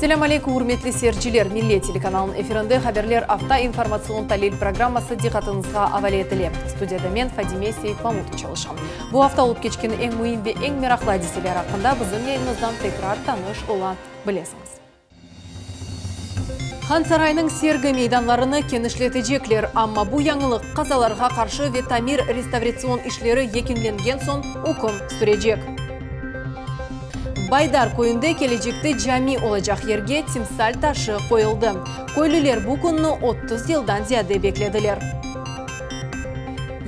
Selâm aleykum, ürmetli seyirciler! Millet telekanalınıñ efirinde Haberler afta informatsion-talil programması diqqatıñızğa avale etile. Studiyada men, Fadime Seytmamutov çalışam. Bu afta olıp keçken eñ müim ve eñ meraqlı adiseler aqqında bizim yayınımızdan tekrar tanış ola bilesiñiz. Hansaraynıñ sergi meydanlarını kenişletecekler, amma bu yañılıq qazalarğa qarşı ve tamir-restavratsion işleri yekünlengen soñ üküm sürecek. Baydar köyünde kelecekte cami olacaq yerge timsal taşı qoyuldı. Köylüler bu künni 30 yıldan ziyade beklediler.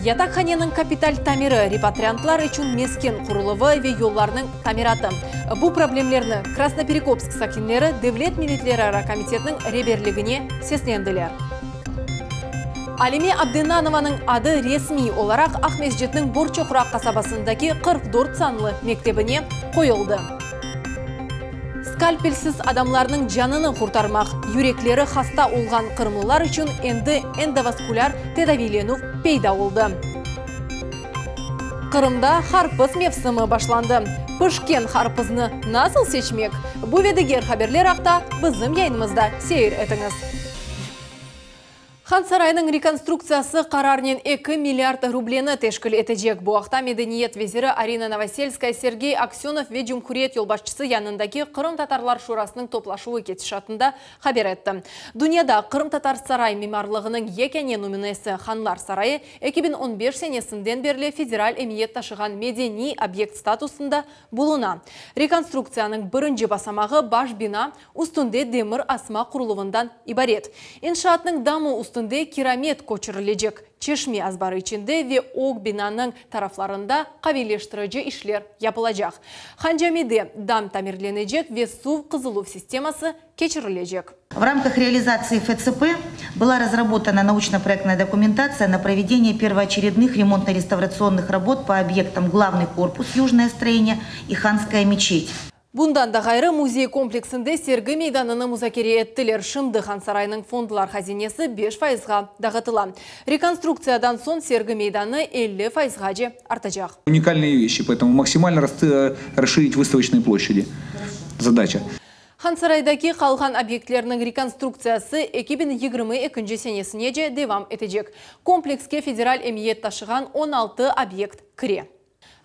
Yataqhaneniñ kapital tamiri, repatriantlar içün mesken quruluvı ve yollarnıñ tamiratı. Bu problemlerni Krasnoperekopsk sakinleri Devlet milletlerara komitetiniñ reberligine seslendiler. Alime Abdennanovanıñ adı resmiy olaraq Aqmescitniñ Borçoqraq qasabasındaki 44 sanlı mektebine qoyuldı. Skalpelsiz adamlarnıñ canını qurtarmaq, yürekleri hasta olğan qırımlılar içün endi endovaskulâr tedaviylenüv peyda oldı. Qırımda qarpız mevsimi başlandı. Pişken qarpıznı nasıl seçmek? Bu ve diger haberler aqta bizim yayınımızda seyir etiñiz. Han sarayınıñ rekonstruktsiyası qararnen eki milliard rubleni teşkil etecek. Bu aqta medeniyet veziri Arina Novoselskaya Sergey Aksönov ve cumhuriyet yolbaşçısı yanındaki Qırımtatarlar şurasınıñ toplaşuvı ketişatında haber etti. Dünyada qırımtatar saray mimarlığınıñ yekâne nümünesi Hanlar sarayı 2015 senesinden berli federal emiyet taşığan medeniy obyekt statusında buluna. Rekonstruktsiyanıñ birinci basamağı baş bina üstünde demir asma quruluvından ibaret. İnşaatnıñ damı üstünde kiramet köçürilecek, çeşme azbarı içinde ve ög binanıñ taraflarında qaviyleştirici işler yapılacaq. Han-Camide dam tamirlenecek ve suv qızıluv sisteması keçirilecek. В рамках реализации ФЦП была разработана научно-проектная документация на проведение первоочередных ремонтно-реставрационных работ по объектам Главный корпус, Южное строение и Ханская мечеть. Bundan da ğayrı, müzey kompleksinde sergi meydanını muzakere ettiler. Şimdi Han sarayınıñ fondlar hazinesi beş fayızğa dağıtıla. Rekonstruktsiyadan soñ sergi meydanı 50 fayızğace artacaq. Уникальные вещи, поэтому максимально расширить выставочные площади задача. Hansaraydaki qalğan obyektlerniñ rekonstruktsiyası 2022 senesinece devam etecek. Komplekske federal emiyet taşığan 16 obyekt kire.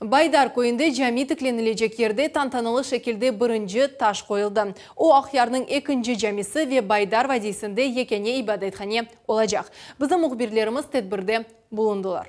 Baydar köyünde cami tiklenilecek yerde tantanalı şekilde birinci taş qoyuldı. O, Aqyarnıñ ekinci camisi ve Baydar vadiysinde yekâne ibadethane olacaq. Bizim mühbirlerimiz tedbirde bulundılar.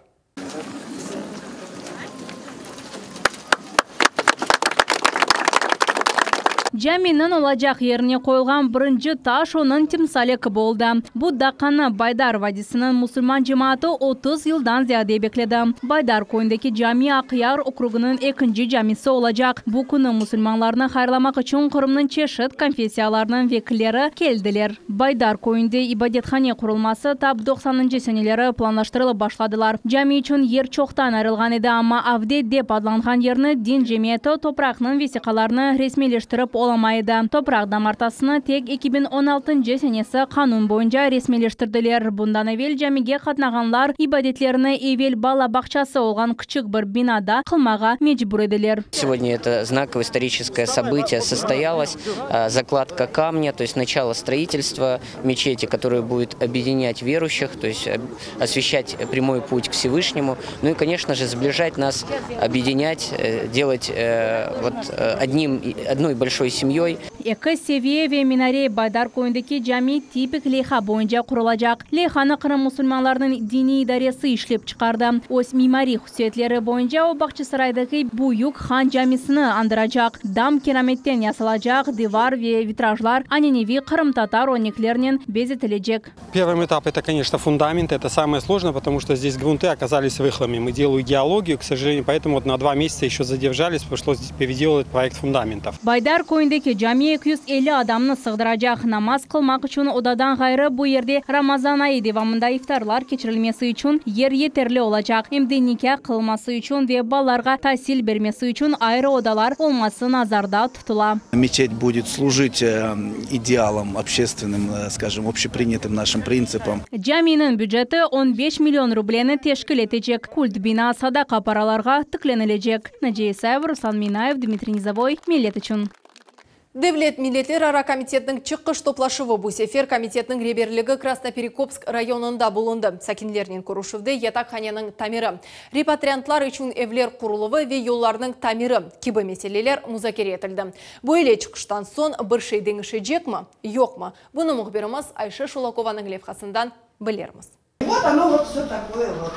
Caminiñ olacaq yerine qoyulğan birinci taş onıñ timsali kibi oldı. Bu daqqanı Baydar vadiysiniñ musulman cemaatı 30 yıldan ziyade bekledi. Baydar köyündeki cami Aqyar okrugınıñ ekinci camisi olacaq. Bu künü musulmanlarnı hayırlamaq içün Qırımnıñ çeşit konfessiyalarınıñ vekilleri keldiler. Baydar köyünde ibadethane qurulması tap doqsanıncı seneleri planlaştırılıp başladılar. Cami içün yer çoqtan ayırılğan edi, amma Avdet dep adlanğan yerni din cemiyeti topraqnıñ vesiqalarını resmiyleştirip olamay edi. Topraq damartasını tek 2016-ncı senesi qanun boyunca resmiyleştirdiler. Bundan evel camige qatnağanlar ibadetlerini evel bala bağçası olğan küçük bir binada qılmağa mecbur ediler. Сегодня это знаковое историческое событие состоялось, закладка камня, то есть начало строительства мечети, которое будет объединять верующих, то есть освещать прямой путь к Всевышнему, ну и, конечно же, сближать нас, объединять, делать вот одним, одной большой семьей. Eki seviye ve minare Baydar köyündeki cami tipik leyha boyunca qurulacaq. Leyhanı Qırım musulmanlarınıñ diniy idaresi işlep çıqardı. Öz mimariy hususiyetleri boyunca o Bağçasaraydaki Büyük Han camisini añdıracaq. Dam kirametten yasalacaq, divar ve vitrajlar aneneviy qırımtatar örneklerinen bezetilecek. Первый этап это, конечно, фундамент. Это самое сложное, потому что здесь грунты оказались рыхлыми. Мы делаю геологию, к сожалению, поэтому вот на два месяца еще задержались, пришлось переделывать проект фундаментов. Baydar köyündeki cami 250 adamnı sığdıracaq. Namaz qılmaq içün odadan ğayrı bu yerde Ramazan ayı devamında iftarlar keçirilmesi içün yer yeterli olacaq. Em de nikâh qılınması içün ve balalarğa tasil bermesi içün ayrı odalar olması nazarda tutula. Мечеть будет служить идеалам общественным, скажем, общепринятым нашим принципам. Caminiñ büceti 15 million rubleni teşkil etecek. Kult bina sadaqa paralarğa tiklenilecek. Naciye İsayeva, Ruslan Minayev, Dmitriy Nizovoy, Millet içün. Devlet milletlerara komitetiniñ çıqış toplaşuvı Bu sefer komitetniñ reberligi Krasnoperekopsk rayonında bulundı. Sakinlernen körüşüvde yataqhaneniñ tamiri, repatriantlar içün evler quruluvı ve yollarnıñ tamiri kibi meseleler muzakere etildi. Böyle çıqıştan soñ bir şey deñişecekmi, yoqmı? Bunı mühbirimiz Ayşe Şulakovanıñ levhasından bilermiz. Vot ono vot vse takoye vot.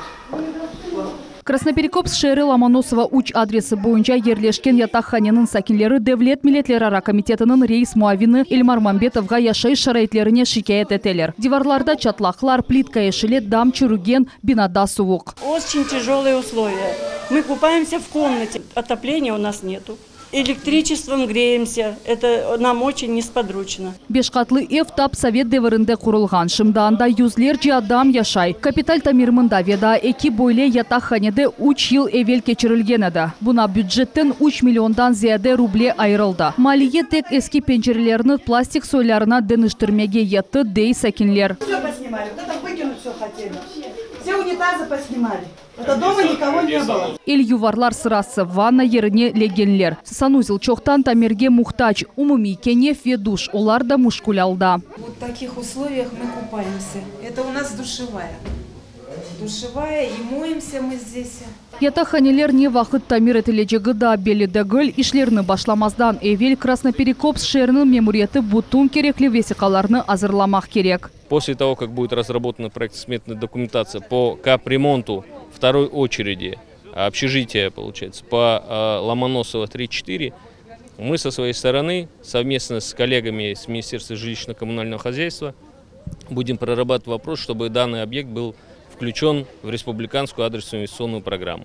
Krasnoperekopsk şeeri Lomonosova üç adresi boyunca yerleşken yataqhaneniñ sakinleri Devlet milletlerara komitetiniñ reis muavini Elmar Mambetovğa yaşayış şaraitlerine şikâyet eteler. Divarlarda çatlaqlar, plitka eşile, dam çürügen, binada suvuq. Oçen tyajelые условия. Мы купаемся в комнате, отопления у нас netu. Elektriçestvom greemsya, eto nam oçen nespodruçno. Beş qatlı ev tap sovet devirinde qurulğan. Şimdi anda yüzlerce adam yaşay. Kapital tamir mında ve daa eki böyle yataqhanede üç yıl evel keçirilgen edi. Buña bücetten üç milliondan ziyade ruble ayırıldı. Maliye tek eski pencerelerni plastik soylarına deñiştirmege yetti, dey sakinler. Vse posnimali, vot eto vıkinut vse hoteli. Vse unitazı posnimali. Eto doma nikogo ne bylo. El yuvarlar sırası, vanna yerine legenler. Sanuzel çoqtan tamirge muhtac, umumiy kenef ve duş, olar da muşkül alda. Vot takih usloviyah mı kupaemsâ. Eto u nas duşevaya. Duşevaya i moemsâ mı zdesâ. Yataqhaneler ne vaqıt tamir etilecegi daa belli degil, işlerni başlamazdan evel Krasnoperekopsk şeeriniñ memuriyeti bütün kerekli vesiqalarnı azırlamaq kerek. После того, как будет разработана проектно-сметная документация по капремонту второй очереди общежития, получается, по Ломоносова 3-4, мы со своей стороны совместно с коллегами с Министерства жилищно-коммунального хозяйства будем прорабатывать вопрос, чтобы данный объект был включен в республиканскую адресную инвестиционную программу.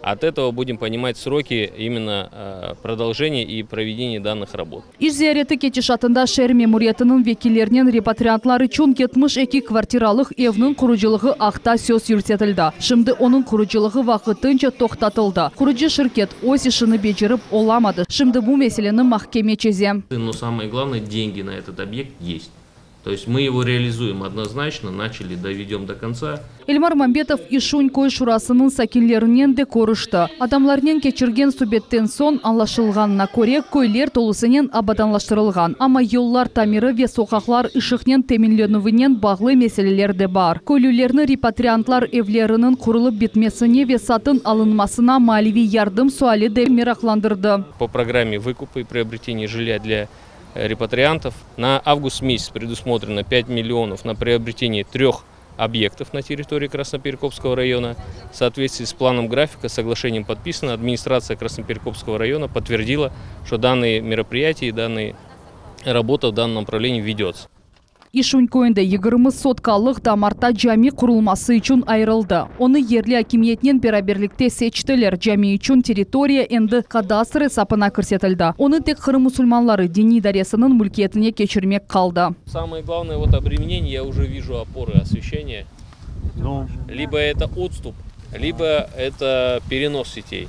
От этого будем понимать сроки именно продолжения и проведения данных работ. İş ziyareti ketişatında şeer memuriyetiniñ vekillerinen repatriantlar içün 72 kvartiralıq evniñ qurucılığı aqta söz yürsetildi. Şimdi onıñ qurucılığı vaqtınca toqtatıldı. Qurucı şirket öz işini becerip olamadı. Şimdi bu meseleni mahkeme çeze. Но самое главное, деньги на этот объект есть. То есть мы его реализуем однозначно, начали, доведем до конца. Elmar Mambetov İşün köy şurasınıñ sakinlerinen de körüşti. Adamlarnen keçirgen subetten soñ añlaşılğanına köre, köyler tolusınen abadanlaştırılğan, amma yollar tamiri ve soqaqlar ışıqnen teminlenüvinen bağlı meseleler de bar. Köylülerni repatriantlar evleriniñ qurulıp bitmesine ve satın alınmasına maliyeviy yardım suali de meraqlandırdı. По программе выкупа и приобретения жилья для репатриантов на август месяц предусмотрено 5 миллионов на приобретение трех объектов на территории Красноперекопского района. В соответствии с планом графика, соглашением подписано, администрация Красноперекопского района подтвердила, что данные мероприятия и данные работа в данном направлении ведется. İşün köyünde 20 sotkalıq damarta cami qurulması içün ayırıldı. Onı yerli akimiyetnen beraberlikte seçtiler. Cami içün territoriya endi kadastr esapına kirsetildi. Onı tek Qırım musulmanları diniy idaresiniñ mülkiyetine keçirmek qaldı. Самое главное, вот обременение, я уже вижу опоры освещения. Ну. Либо это отступ, либо это перенос сетей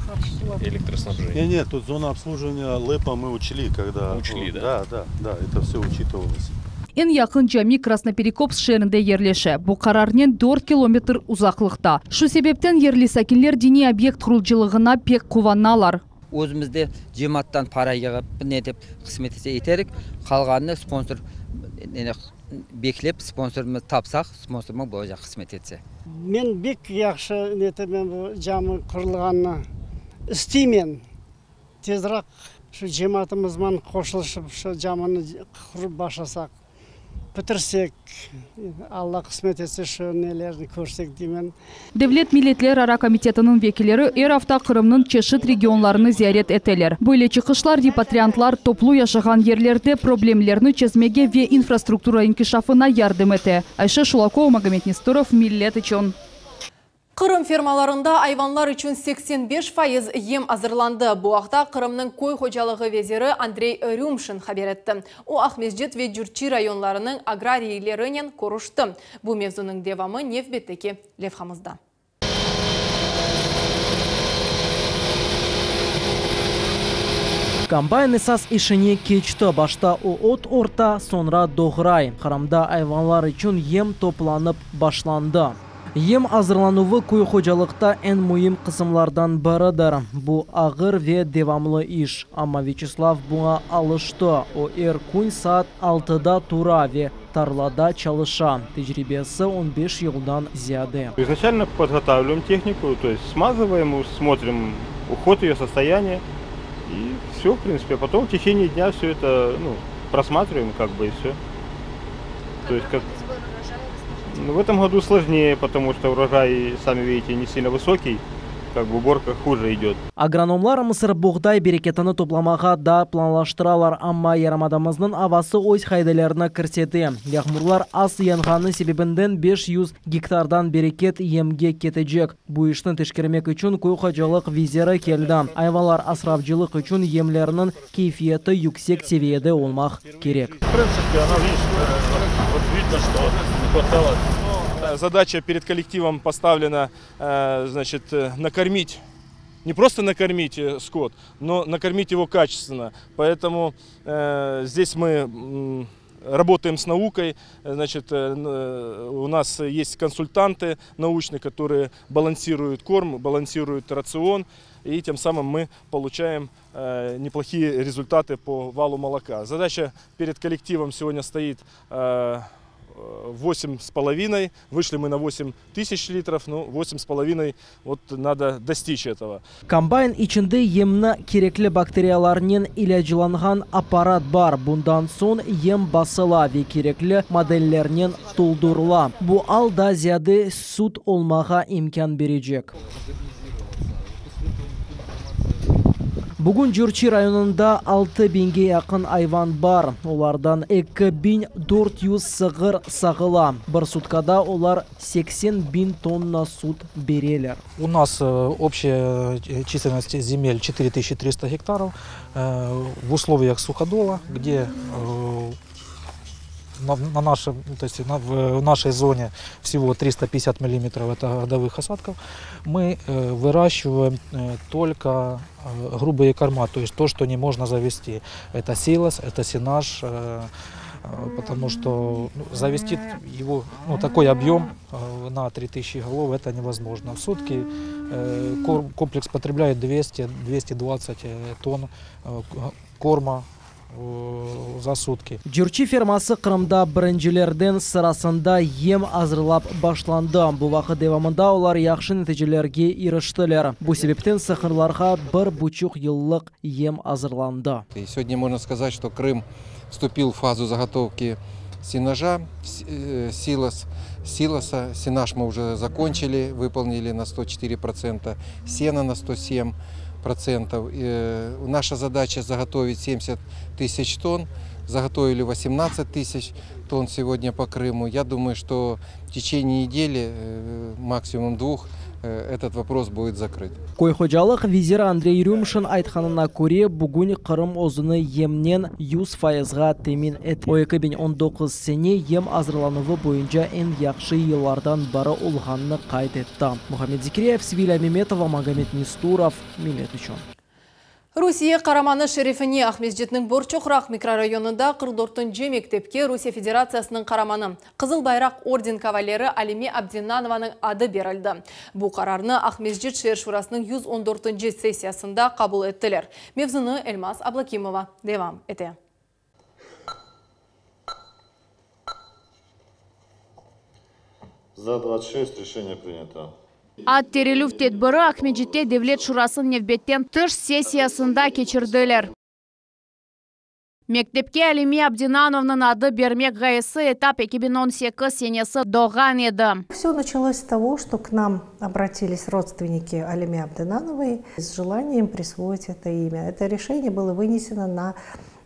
электроснабжения. Нет, нет, тут зона обслуживания ЛЭПа мы учли, когда... Учли, да? Да, да, да, это все учитывалось. Eñ yaqın cami Krasnoperekopsk şeerinde yerleşe. Bu qararnen 4 kilometr uzaqlıqta. Şu sebepten yerli sakinler diniy obyekt qurucılığına pek quvanalar. Özümiz de cemaattan para yığıp ne dep qısmet etse eterik, qalğanını sponsor beklep sponsorımız tapsaq, sponsorımız bolacaq qısmet etse. Men bek yahşı netemen bu cami qurulğanını isteymen. Tezraq şu cemaatımızman qoşulışıp şu camini qurıp başlasaq, bitirsek, Alla qısmet etse şu nelerni körsek deymen. Devlet milletlerara komitetiniñ vekilleri er afta Qırımnıñ çeşit regionlarını ziyaret eteler. Böyle çıqışlar repatriantlar toplu yaşağan yerlerde problemlerni çezmege ve infrastruktura inkişafına yardım ete. Ayşe Şulakova, Magomed Nestorov, Millet içün. Qırım fermalarında ayvanlar içün 85% yem azırlandı. Bu aqta Qırımnıñ köy hocalığı veziri Andrey Rümşin haber etti. O Aqmescit ve Cürçi rayonlarınıñ agrariylerinen körüşti. Bu mevzunıñ devamı nevbetteki levhamızda. Kombayn esas işine keçti. Başta o ot orta, soñra doğray. Qırımda ayvanlar içün yem toplanıp başlandı. Yem azırlanuvı köy hocalıqta eñ müim qısımlardan biridir. Bu ağır ve devamlı iş, amma Vyaçeslav buña alıştı. O, er kün saat altıda tura ve tarlada çalışa. Tecribesi on beş yıldan ziyade. Изначально подготавливаем технику, то есть смазываем, смотрим уход ее состояние и все, в принципе. А потом в течение дня все это, ну, просматриваем, как бы, и все. То есть как... Ну, в этом году сложнее, потому что урожай, сами видите, не сильно высокий, как бы уборка хуже идет. Agronomlar mısırboğday bereketini toplamağa da planlaştıralar, amma yarımadamıznıñ avası öz qaidelerini kirsete. Yağmurlar az yağğanı sebebinden 500 gektardan bereket yemge ketecek. Bu işni teşkermek içün köy hocalıq veziri keldi. Ayvanlar asravcılıq içün yemlerniñ keyfiyeti yüksek seviyede olmaq kerek. В принципе, она, видишь, вот видно, что не хватало. Задача перед коллективом поставлена, значит, накормить, не просто накормить скот, но накормить его качественно. Поэтому э, здесь мы работаем с наукой, значит, у нас есть консультанты научные, которые балансируют корм, балансируют рацион, и тем самым мы получаем неплохие результаты по валу молока. Задача перед коллективом сегодня стоит 8,5. Вышли мы на 8 тысяч литров, ну 8,5 вот надо достичь этого. Kombayn içinde yemni kerekli bakteriyalarnen ilâclanğan apparat bar. Bundan soñ yem basıla ve kerekli maddelernen toldurıla. Bu al daa ziyade süt olmağa imkân berecek. Bugün Cürçi rayonında altı biñge yaqın ayvan bar, olardan 2400 sığır sağıla. Bir sutkada olar 80 biñ tonna süt bereler. У нас общая численность земель 4300 гектаров. В условиях суходола, где на, на нашем, то есть на, в нашей зоне всего 350 миллиметров это годовых осадков, мы выращиваем только грубые корма, то есть то, что не можно завести. Это силос, это сенаж, потому что ну, завести его, ну, такой объем на 3000 голов это невозможно. В сутки комплекс потребляет 200-220 тонн корма за сутки. Cürçi ferması Qırımda birincilerden sırasında yem azırlap başlandı. Bu vaqıt devamında olar yahşı neticelerge iriştiler. Bu sebepten sığırlarğa bir buçuq yıllıq yem azırlandı. И сегодня можно сказать, что Крым вступил в фазу заготовки сенажа, силос, силоса. Сенаж мы уже закончили, выполнили на 104%, сено на 107%. Э, Наша задача заготовить 70 тысяч тонн. Заготовили 18 тысяч тонн сегодня по Крыму. Я думаю, что в течение недели, э, максимум двух, э, этот вопрос будет закрыт. Köy hocalıq veziri Andrey Rümşin aytqanına köre, bugün Qırım özüni yemnen 100 fayızğa temin etti. O 2019 sene yem azırlanuvı boyunca eñ yahşı yıllardan biri olğanını qayd etti. Muhammed Zikriyev, Svilya Memetova, Magomed Nisturov, Millet içün. Rusiye qaramanı şerefine Aqmescitniñ Borçoqraq mikrorayonında 44 mektepke Rusiye Federatsiyasınıñ qaramanı Qızıl Bayraq orden kavaleri Alime Abdennanovanıñ adı berildi. Bu qararnı Aqmescit şeer şurasınıñ 114 sessiyasında qabul ettiler. Mevzunı Elmaz Ablakimova devam ete. За 26 решение принято. Ad berilüv tedbiri Aqmescitte Devlet Şurasınıñ nevbetten tış sessiyasında keçirdiler. Mektepke Alime Abdenanovanıñ adı bermek ğayesi etap 2018 senesi doğğan edi. Все началось с того, что к нам обратились родственники Алиме Абденановой с желанием присвоить это имя. Это решение было вынесено на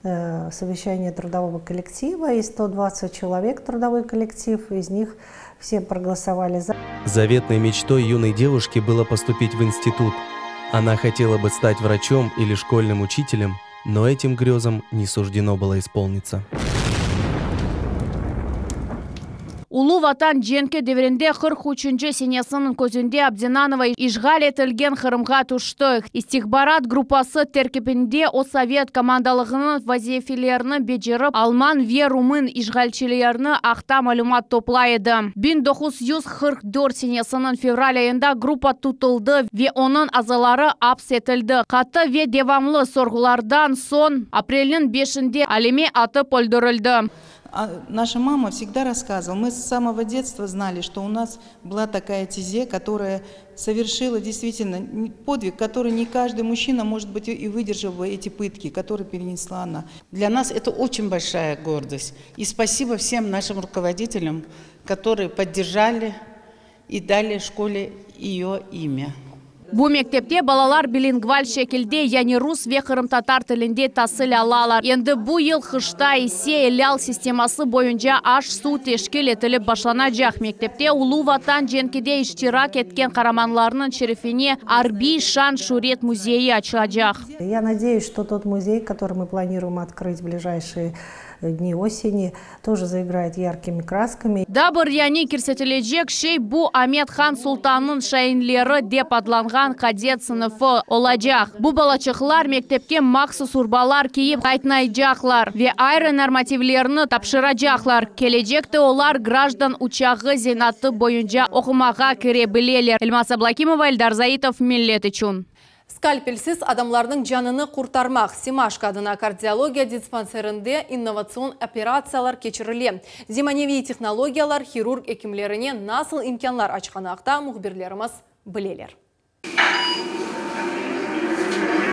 э, совещание трудового коллектива, и 120 человек трудовой коллектив, из них все проголосовали за. Заветной мечтой юной девушки было поступить в институт. Она хотела бы стать врачом или школьным учителем, но этим грезам не суждено было исполниться. Ulu Vatan cenki devrinde 43-nci senesiniñ küzünde Abdenanova işğal etilgen Qırımğa tüşti. İstihbarat gruppası terkibinde o sovet komandalığınıñ vazifelerini becerip, alman ve rumın işğalcilerini aqta malümat toplay edi. 1944 senesiniñ fevral ayında gruppa tutuldı ve onıñ azaları aps etildi. Qattı ve devamlı sorğulardan soñ aprelniñ beşinde Alime atıp öldürildi. Наша мама всегда рассказывала, мы с самого детства знали, что у нас была такая тизе, которая совершила действительно подвиг, который не каждый мужчина, может быть, и выдержал бы эти пытки, которые перенесла она. Для нас это очень большая гордость. И спасибо всем нашим руководителям, которые поддержали и дали школе ее имя. Bu mektepte balalar bilingval şekilde, yani rus ve qırımtatar tilinde tasil alalar. Endi bu yıl qışta ise Elâl sisteması boyunca aş-suv teşkil etilip başlanacaq. Mektepte Ulu Vatan cenkinde iştirak etken qaramanlarnıñ şerefine arbiy şan-şüret müzeyi açılacaq. Я надеюсь, что тот музей, который мы планируем открыть в ближайшие дни осени, тоже заиграет яркими красками. Daa bir yañı kirsetilecek şey bu Amet Han Sultannıñ şainleri dep adlanğan kadet sınıfı olacaq. Bu balaçıqlar mektepke mahsus urbalar kiyip qatnaycaqlar ve ayrı normativlerni tapşıracaqlar. Kelecekte olar grajdan uçağı zenaatı boyunca oqumağa kire bileler. Elmaz Ablâkimova, Eldar Zaitov, Millet içün. Skalpelsiz adamlarnıñ canını qurtarmaq Semaşko adına kardiologiya dispanserinde innovatsion operatsiyalar keçirile. Zemaneviy tehnologiyalar hirurg ekimlerine nasıl imkânlar açqanı aqta mühbirlerimiz bileler.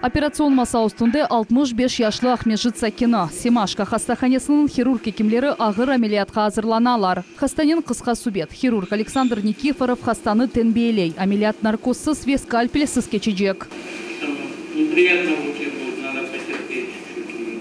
Operatsion masa üstünde 65 yaşlı Aqmescit sakini. Semaşko hastahanesiniñ hirurg ekimleri ağır ameliyatqa azırlanalar. Hastanen qısqa subet. Hirurg Aleksandr Nikiforov hastanı tenbiyeley. Ameliyat narkozsız ve skalpelsiz keçecek. Неприятно в руке будет, надо потерпеть чуть-чуть.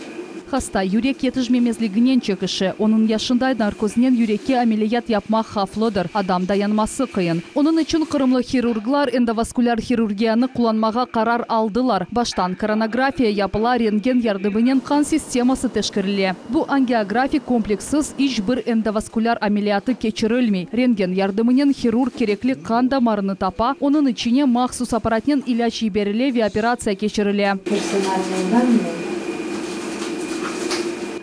Hasta yürek yetişmemezliginen çekişe. Onıñ yaşında narkoznen yürekke ameliyat yapmaq havflıdır. Adam dayanması qıyın. Onıñ içün qırımlı hirurglar endovaskulâr hirurgiyanı qullanmağa qarar aldılar. Baştan koronarografiya yapıla, rentgen yardımınen qan sisteması teşkerile. Bu angiografik komplekssiz iç bir endovaskulâr ameliyatı keçirilmey. Rentgen yardımınen hirurg kerekli qan damarını tapa, onıñ içine mahsus apparatnen ilâc yiberile ve operatsiya keçirile.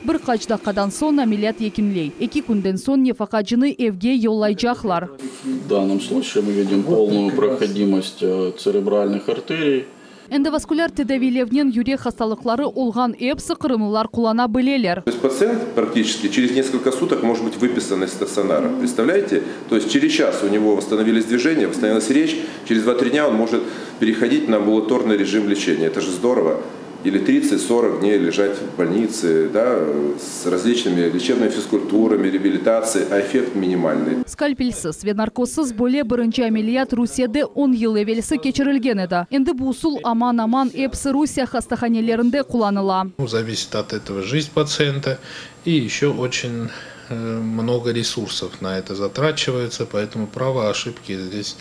Bir qaç daqqadan soñ ameliyat yekünley. Eki künden soñ nefaqacını evge yollaycaqlar. В данном случае мы видим полную проходимость э, церебральных артерий. Endovaskulâr tedaviylevnen yürek hastalıqları olğan episi qırımlılar qullana bileler. То есть пациент практически через несколько суток может быть выписан из стационара. Представляете? То есть через час у него восстановились движения, восстановилась речь, через 2-3 дня он может переходить на амбулаторный режим лечения. Это же здорово. Или 30-40 дней лежать в больнице, да, с различными лечебными физкультурами, реабилитацией, а эффект минимальный. Skalpelsiz ve narkozsız böyle birinci ameliyat Rusiyede 10 yıl evelsi keçirilgen edi. Endi bu usul aman-aman episi Rusiye hastahanelerinde qullanıla. Ну, Зависит от этого жизнь пациента и еще очень э, много ресурсов на это затрачивается, поэтому право ошибки здесь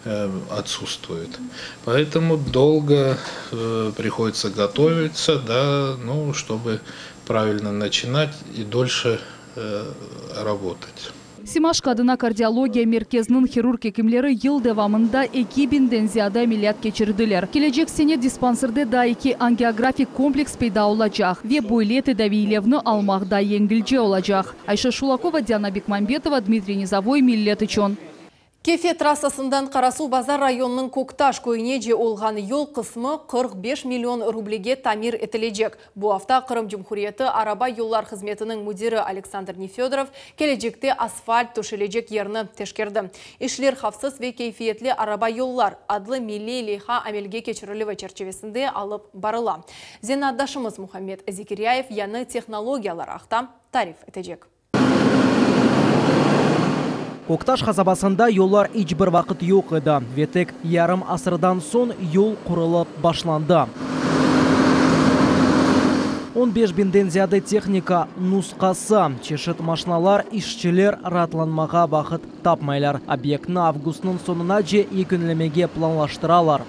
э, отсутствует. Поэтому долго э, приходится готовиться, да, ну, чтобы правильно начинать и дольше э, работать. Semaşko adına kardiologiya merkeziniñ hirurg ekimleri yıl devamında 2000-den ziyade ameliyat keçirdiler. Kelecek sene dispanserde daa eki angiografik kompleks peyda olacaq ve böyle tedaviylevni almaq da yengilce olacaq. Ayşe Şulakova, Diana Bekmambetova, Dmitriy Nizovoy, Millet içün. Kefe trassasından Qarasuvbazar rayonınıñ Köktaş köyünece olğan yol qısmı 45 million rublege tamir etilecek. Bu aqta Qırım Cumhuriyeti Araba yollar hızmetiniñ müdiri Aleksandr Nefedorov kelecekte asfalt töşelecek yerni teşkerdi. İşler havfsız ve keyfiyetli araba yollar adlı milliy leyha amelge keçirilüvi çerçivesinde alıp barıla. Zenaatdaşımız Muhammed Zekiryayev yañı tehnologiyalar aqta tarif etecek. Köktaş qasabasında yollar iç bir vaqıt yoq edi ve tek yarım asırdan soñ yol qurulıp başlandı. 15 binden ziyade tehnika nusqası, çeşit maşinalar, işçiler raatlanmağa vaqıt tapmaylar. Obyektni avgustnıñ soñunace yekünlemege planlaştıralar.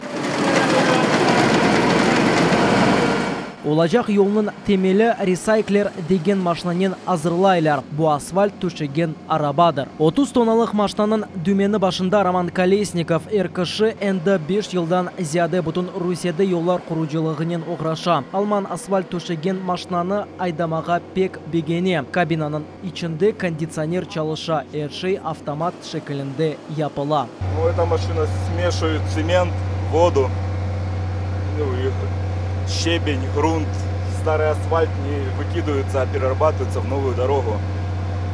Olacaq yolnıñ temeli resaykler degen maşinanen azırlaylar, bu asfalt töşegen arabadır. 30 tonnalıq maşinanıñ dümeni başında Roman Kolesnikov, er kişi endi beş yıldan ziyade bütün Rusiyede yollar qurucılığınen oğraşa. Alman asfalt töşegen maşinanı aydamağa pek begene. Kabinanıñ içinde konditsioner çalışa, er şey avtomat şekilinde yapıla. Ну, эта машина смешивает цемент, воду, ну, и щебень, грунт, старый асфальт не выкидывается, а перерабатывается в новую дорогу.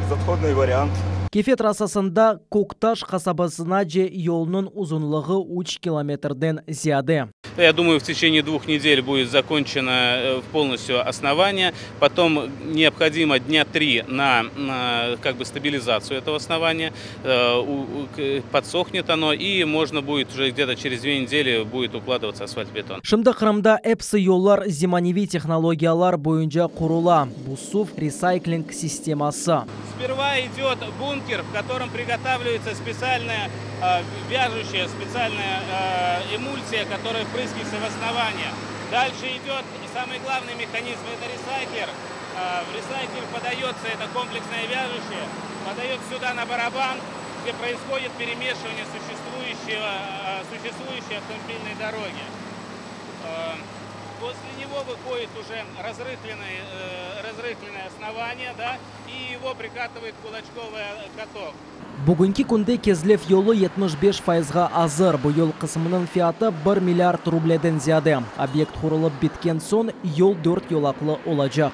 Безотходный вариант. Kefe trassasında Köktaş qasabasınace yolnıñ uzunlığı 3 kilometrden ziyade. Я думаю, в течение двух недель будет закончено э, полностью основание. Потом необходимо дня три на, на как бы стабилизацию этого основания. Э, подсохнет оно, и можно будет уже где-то через 2 недели будет укладываться асфальт-бетон. Şimdi Qırımda episi yollar zemaneviy tehnologiyalar boyunca qurula. Bu suv resaykling sisteması. Сперва идет бункер, в котором приготавливается специальная э, вяжущая, специальная э, эмульсия, которая впрыскивается в основание. Дальше идет самый главный механизм, это ресайклер. Э, в ресайклер подается это комплексное вяжущее, подается сюда на барабан, где происходит перемешивание существующего, существующей автомобильной дороги. После него выходит уже разрыхленное, разрыхленное основание, да, и его прикатывает кулачковый каток. Bugünki künde Kezlev yolu 75 fayızğa azır. Bu yol qısmınıñ fiyatı 1 milliard rubleden ziyade. Obyekt qurulıp bitken soñ yol 4 yolaqlı olacaq.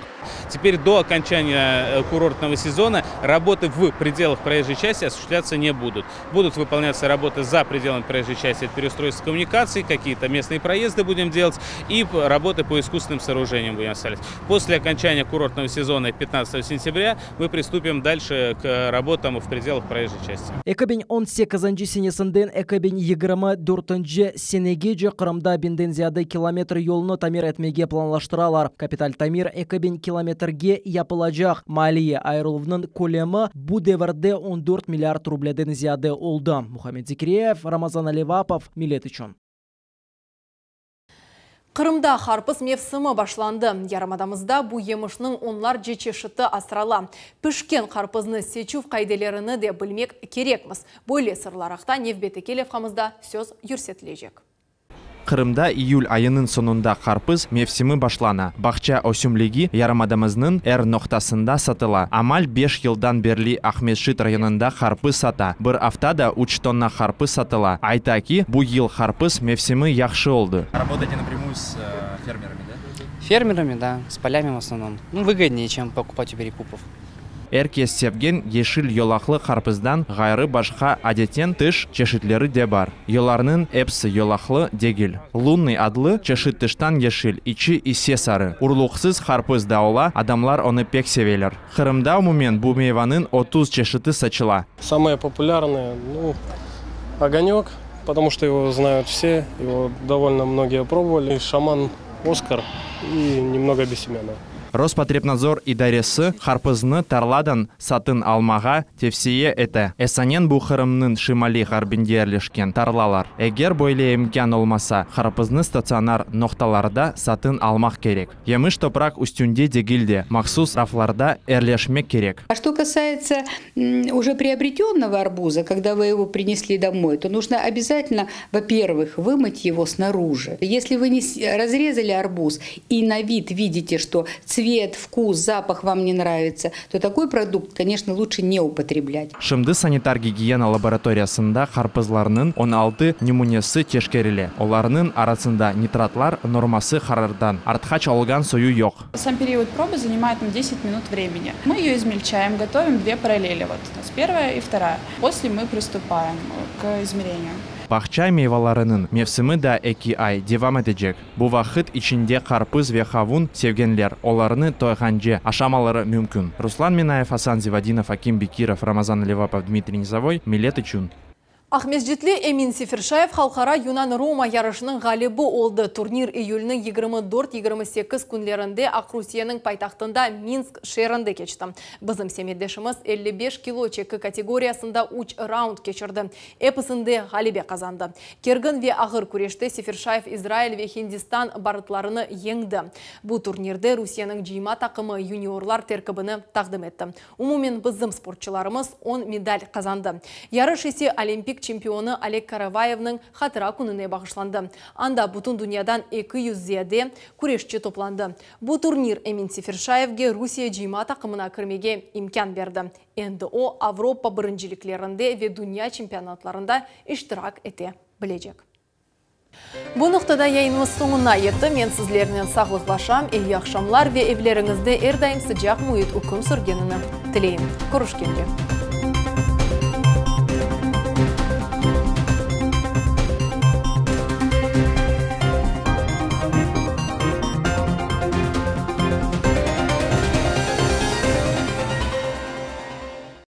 Теперь до окончания э, курортного сезона работы в пределах проезжей части осуществляться не будут. Будут выполняться работы за пределами проезжей части, это переустройство коммуникаций, какие-то местные проезды будем делать и работы по искусственным сооружениям будем осуществлять. После окончания курортного сезона 15 сентября мы приступим дальше к работам в пределах проезжей части. 2018 senesinden 2024 senegece Qırımda biñden ziyade kilometr yolnı tamir etmege planlaştıralar. Kapital tamir 2000 kilometrge yapılacaq. Maliye ayırıluvnıñ kölemi bu devirde 14 milliard rubleden ziyade oldı. Muhammed Zikriyev, Ramazan Alivapov, Millet içün. Qırımda qarpız mevsimi başlandı. Yarımadamızda bu yemişniñ onlarca çeşiti asrala. Pişken qarpıznı seçüv qaidelerini de bilmek kerekmiz. Böyle sırlar aqta nevbetteki levhamızda söz yürsetilecek. Qırımda iyül ayınıñ soñunda qarpız mevsimi başlana. Bağça ösümligi yarımadamıznıñ er noqtasında satıla. Amal 5 yıldan berli Aqmescit rayonında qarpız sata. Bir aftada 3 tonna qarpız satıla. Ayta ki, bu yıl qarpız mevsimi yahşı oldı. Работаете напрямую с э, фермерами, да? Фермерами, да, с полями в основном. Ну, выгоднее, чем покупать у перекупов. Er kes sevgen yeşil yolaqlı qarpızdan ğayrı başqa adetten tış çeşitleri de bar. Olarnıñ episi yolaqlı degil. Лунный adlı çeşit tıştan yeşil, içi ise sarı. Urluqsız qarpız da ola, adamlar onı pek seveler. Qırımda umumen bu meyvanıñ 30 çeşiti saçıla. Самое популярное, ну, огонек, потому что его знают все, его довольно многие пробовали. Шаман Оскар и немного Бессемянова. Роспотребнадзор idaresi qarpıznı tarladan satın almağa tevsiye ete. Esasen bu Qırımnıñ şimaliy ğarbinde yerleşken tarlalar. Eger böyle imkân olmasa, qarpıznı statsionar noqtalarda satın almaq kerek. Yemiş topraq üstünde degil de, mahsus raflarda yerleşmek kerek. А что касается уже приобретенного арбуза, когда вы его принесли домой, то нужно обязательно, во-первых, вымыть его снаружи. Если вы не разрезали арбуз и на вид видите, что цвет, вкус, запах вам не нравится, то такой продукт, конечно, лучше не употреблять. Şimdi sanitar gigiyena laboratoriyasında qarpızlarnıñ 16 nümünesi teşkerile. Olarnıñ arasında nitratlar norması qarardan artqaç olğan soyu yoq. Сам период пробы занимает нам 10 минут времени. Мы ее измельчаем, готовим две параллели. Вот у нас первая и вторая. После мы приступаем к измерению. Bağça meyvalarınıñ mevsimi daa 2 ay devam etecek. Bu vaqıt içinde qarpız ve qavun sevgenler olarnı toyğance aşamaları mümkün. Ruslan Minayev, Asan Zivadinov, Akim Bekirov, Ramazan Alivapov, Dmitriy Nizовой. Millet içün. Aqmescitli Emin Seferşayev halqara yunan-roma yarışınıñ ğalibi oldı. Turnir iyülniñ 24, 28 künlerinde Aqrusiyeniñ paytahtında Minsk şeerinde keçti. Bizim semetdeşimiz 55 kilo çeki kategoriyasında üç raund keçirdi. Episinde ğalebe qazandı. Kergin ve ağır küreşte Seferşayev İsrail ve Hindistan barıtlarını yeñdi. Bu turnirde Rusiyeniñ cıyma taqımı yuniorlar terkibini taqdim etti. Umumen bizim sportçularımız on medal qazandı. Yarış ise olimpik çempionı Oleg Karavayevniñ hatıra kününe bağışlandı. Anda bütün dünyadan 200 ziyade küreşçi toplandı. Bu turnir Emin Seferşayevge Rusiye cıyma taqımına kirmege imkân berdi. Endi o, Avropa birinciliklerinde ve dünya çempionatlarında iştirak ete bilecek. Bu noqtada yayınımız soñuna yetti. Men sizlernen sağlıqlaşam, eyi aqşamlar ve evleriñizde er daim sıcaq müit üküm sürgenini tileyim. Körüşkence!